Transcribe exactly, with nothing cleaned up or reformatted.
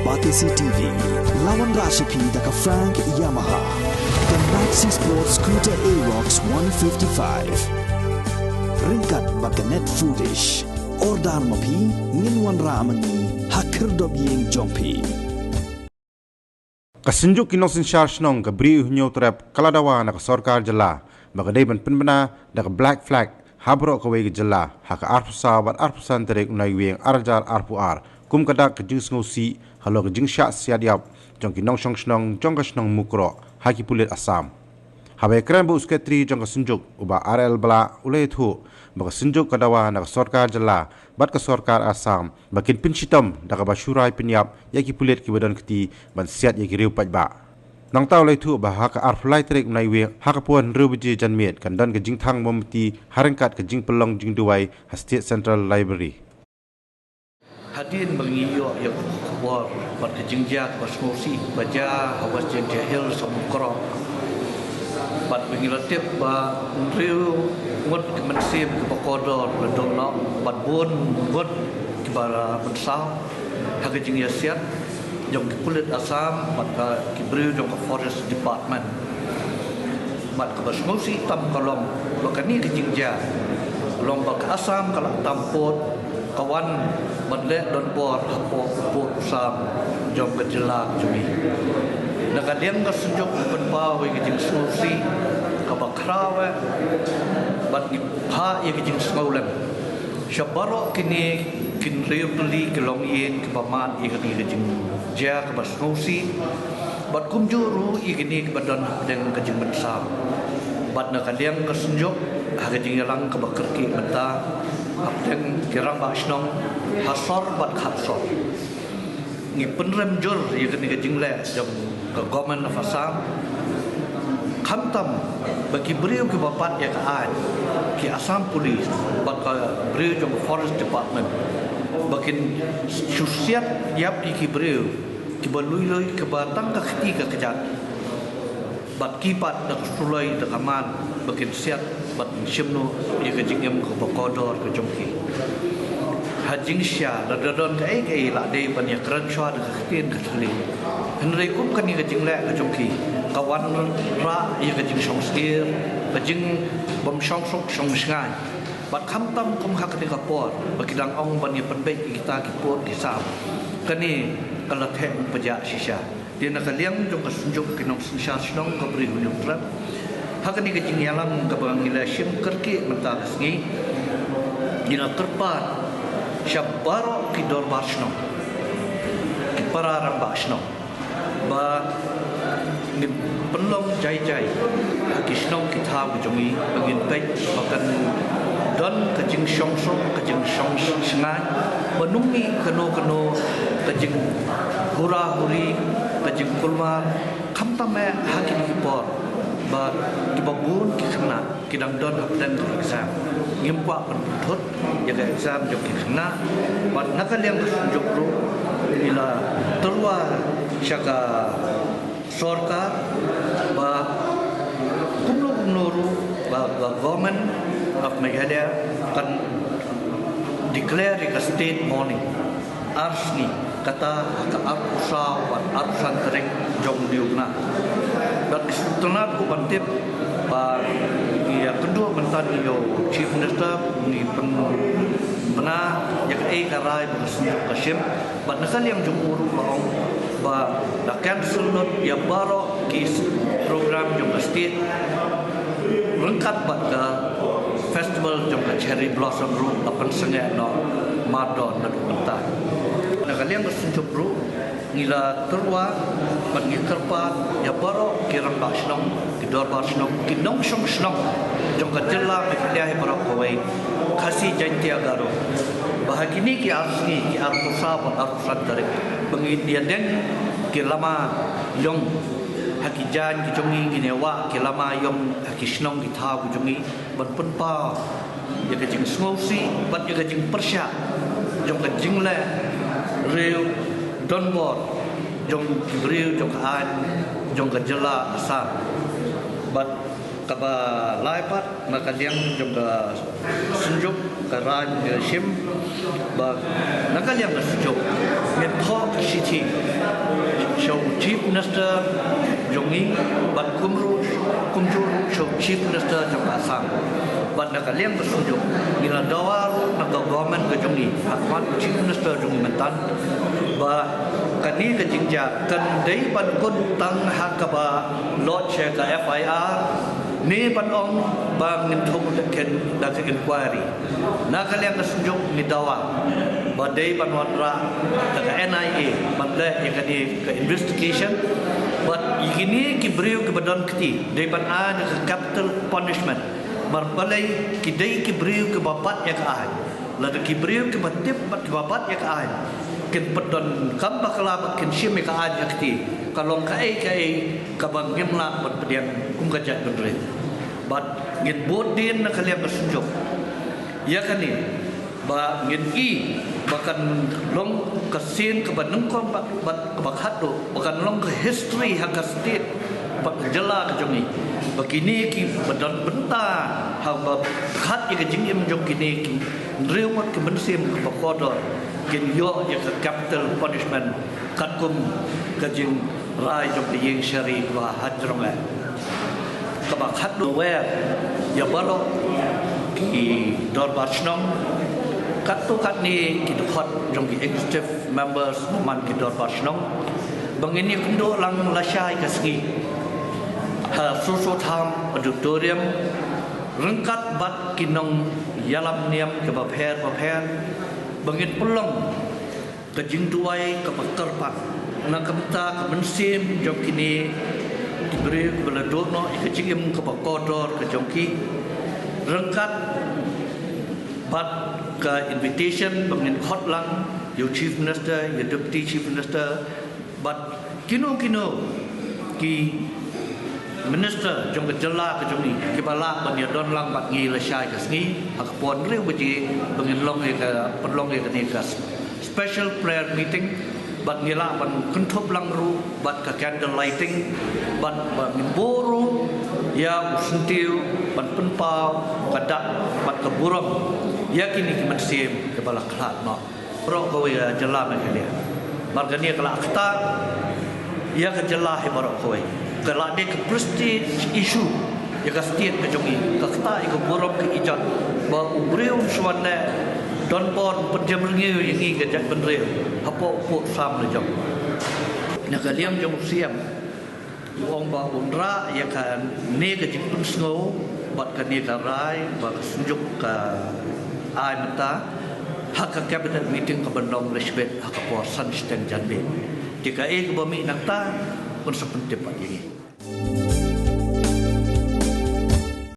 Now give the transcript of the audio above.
Batesi T V, la wanrah sha phi da ka Frank Yamaha, ka Maxi Sport Scooter Aerox one fifty-five. Ryngkat bad ka Net Foodish. Order ma phi, ngin wanrah ma ngi ha khyrdop ïing jong phi. Ka Synjuk ki Nongsynshar Shnong ka Bri u Hynñiewtrep ka la dawa na ka sorkar jylla ba ka dei ban pynbna da ka Black Flag ha baroh kawei ka jylla ha ka arphew saw bad arphew san tarik u Naiwieng ar hajar arphew ar, kum ka dak ka jingsngewsih halor ka jingshah siat ïap jong ki nongshong shnong jong ka shnong Mukroh ha ki pulit Assam. Haba ïakren bad u Sekretari jong ka Synjuk, u Bah R L Blah, u la ïathuh ba ka Synjuk ka dawa na ka sorkar jylla bad ka sorkar Assam ba kin pynshitom da kaba shu rai pynïap ïa ki pulit kiba don kti ban siat ïa ki riew paidbah. Nangta u la ïathuh ba ha ka arphew lai tarik u Naiwieng ha ka por hynriew baje janmiet kan don ka jingthang mombati ha ryngkat ka jingpynlong jingduwai ha State Central Library. Hadien ba ngi ïoh ïa ka khubor bad ka jingjia kaba sngewsih ba jia ha West Jaiñtia Hills ha Mukroh, bad ba ngi la tip ba hynriew ngut ki mynsiem kiba kordor la don noh bad bun ngut kiba la mynsaw ha ka jingïasiat jong ki pulit Assam bad, uh, ki briew jong ka Forest Department bad kaba sngewsih tam ka long ba kane ka jingjia ka long ba ka Assam ka la tam pud, ka wan ban leh donbor hapoh u pud u sam jong ka jylla jong ngi. Na ka liang ka Synjuk ngi pynpaw ïa ka jingsngewsih kaba khraw eh bad ngi phah ïa ka jingsngewlem sha baroh kine ki hynriew tylli ki longïing kiba mad ïa kane ka jingjia kaba sngewsih bad kumjuh ruh ïa kine kiba don hapdeng ka jingmynsaw. Bad na ka liang ka Synjuk ha ka jingïalang kaba kyrkieh mynta hapdeng ki rangbah shnong ha sor bad khatsor, ngi pynrem jur ïa kane ka jingleh jong ka Government of Assam, khamtam ba ki briew kiba bat ïa ka aiñ, ki Assam Police bad ka briew jong ka Forest Department ba kin shu siat ïap ïa ki briew kiba lui lui kiba tang ka kti ka kjat. Bad ki pat da ka suloi da ka man ba kin siat bad shim noh ïa ka jingim kaba kordor ka jong ki. Ha jingshisha lada don kaei kaei la dei ban ïakren shuwa da ka ktien ka thylliej. Hynrei kum kane ka jingleh ka jong ki ka wanrah ïa ka jingshongsyier, ka jingbym shongsuk shongshngaiñ. Bad khamtam kum ha kane ka por ba ki dang ong ban ïa pynbeit ïa kita ki pud ki sam, kane ka la theh pajah shisha. Te na ka liang jong ka Synjuk ki Nongsynshar Shnong ka Bri u Hynñiewtrep, ha kane ka jingïalang kaba ngi la shim kyrkieh mynta ka sngi, ngi la kyrpad sha baroh ki dorbar shnong, ki para rangbah shnong, ba ngin pynlong jai jai ha ki shnong ki thaw ki jong ngi, ba ngin peit ba kan don ka jingshongsuk, ka jingshongsngaiñ, ba ym mih kano kano ka jinghura huri, ka jingkulmar, khamtam eh ha kine ki por ba kiba bun ki khynnah ki dang don hapdeng ka exam. Ngim kwah ban pynthut ïa ka exam jong ki khynnah. Bad na ka liang ka Synjuk ruh ngi la tyrwa sha ka sorkar ba kumno kumno ruh ba ka Government of Meghalaya kan declare ïa ka state mourning ar sngi, kata ha ka arphew saw bad arphew san tarik jong une u bnai. Bad ngi sngewtynnat ruh ban tip ba ngi ïakynduh mynta ïa u Chief Minister, ngi pynbna ïa kaei ka rai ba ka Synjuk ka shim. Bad na ka liang jong u ruh ka ong ba la cancel lut ïa baroh ki program jong ka state ryngkat bad ka festival jong ka cherry blossom ruh la pynsangeh noh mardor naduh mynta. Na ka liang ka Synjuk ruh ngi la tyrwa bad ngi kyrpad ïa baroh ki rangbah shnong, ki dorbar shnong, ki nongshong shnong jong ka jylla Meghalaya hi baroh kawei, Khasi Jaiñtia Garo, ba ha kine ki ar sngi, ki arphew saw bad arphew san tarik, ba ngin ïadeng ki lama ïong ha ki jaiñ ki jong ngi, ngin ïawah ki lama ïong ha ki shnong ki thaw ki jong ngi ban pynpaw ïa ka jingsngewsih bad ïa ka jingpyrshah jong ka jingleh riew donbor jong ki briew jong ka aiñ jong ka jylla Assam. Bad Kaba lai pat, na ka liang jong ka Synjuk, ka rai ngi shim ba na ka liang ka Synjuk ngin thoh ka shithi sha u Chief Minister jong ngi, bad kumjuh, kumjuh ruh sha u Chief Minister jong ka Assam. Bad na ka liang ka Synjuk ngi la dawa ruh na ka government ka jong ngi, ha khmat u Chief Minister jong ngi mynta, ba kane ka jingjia kan dei ban kut tang ha kaba lodge ka F I R, ne ban ong ba ngin thung da ka inquiry. Na ka liang ka Synjuk ngi dawa ba dei ban wanrah da ka N I A ban leh ïa kane ka investigation. Bad ïa kine ki briew kiba don kti dei ban ai da ka capital punishment. Namar balei? Ki dei ki briew kiba bat ïa ka aiñ. Lada ki briew kiba tip bad kiba bat ïa ka aiñ kin pyndonkam bakla bad kin shim ïa ka aiñ ha kti, ka long kaei kaei kaba ngim lah ban pdiang kum ka jaitbynriew. Bad ngin bud dien na ka liang ka Synjuk ïa kane, ba ngin i ba kan long ka sien kaba nyngkong bad, bad kaba khatduh, ba kan long ka history ha ka state bad ka jylla ka jong ngi, ba kine kiba don bynta ha ba khat ïa ka jingim jong kine ki hynriew ngut ki mynsiem kiba kordor kin ïoh ïa ka capital punishment katkum ka jingrai jong ka ïing shari kaba hajrong eh. Kaba khatduh, wer ïa baroh ki dorbar shnong, katto katne ki dkhot jong ki executive members man ki dorbar shnong, ba ngin ïakynduh lang lashai ka sngi ha Soso Tham Auditorium ryngkat bad ki nongïalam niam kiba pher ba pher, ba ngin pynlong ka jingduwai kaba kyrpang na ka bynta ka mynsiem jong kine ki briew kiba la duh noh ïa ka jingim kaba kordor ka jong ki, ryngkat bad ka invitation ba ngin khot lang ïa u Chief Minister, ïa u Deputy Chief Minister, bad kino kino ki minister jong ka jylla ka jong ngi kiba lah ban ïadon lang bad ngi lashai ka sngi ha ka por hynriew baje, ba ngin long ïa ka, pynlong ïa kane ka special prayer meeting, bad ngi lah ban kynthup lang ruh bad ka candle lighting, bad ba ngin buh ruh ïa u syntiew ban pynpaw ka dak bad ka burom ïa kine ki mynsiem kiba la khlad noh baroh kawei ka jylla Meghalaya. Namar kane ka la ktah ïa ka jylla hi baroh kawei, ka la dei ka prestige issue ïa ka state ka jong ngi, ka ktah ïa ka burom ka ijat ba u briew un shu wan leh donbor, pynjem rngiew ïa ngi ka jaitbynriew hapoh u pud sam la jong. Na ka liang jong u Syiem, u ong ba un rah ïa kane ka jingpynsngew bad kane ka rai ba ka Synjuk ka ai mynta ha ka cabinet meeting kaban long lashibit ha ka por san shiteng janmiet. Te kaei kaba mih nangta un sa pyntip bad ïa ngi.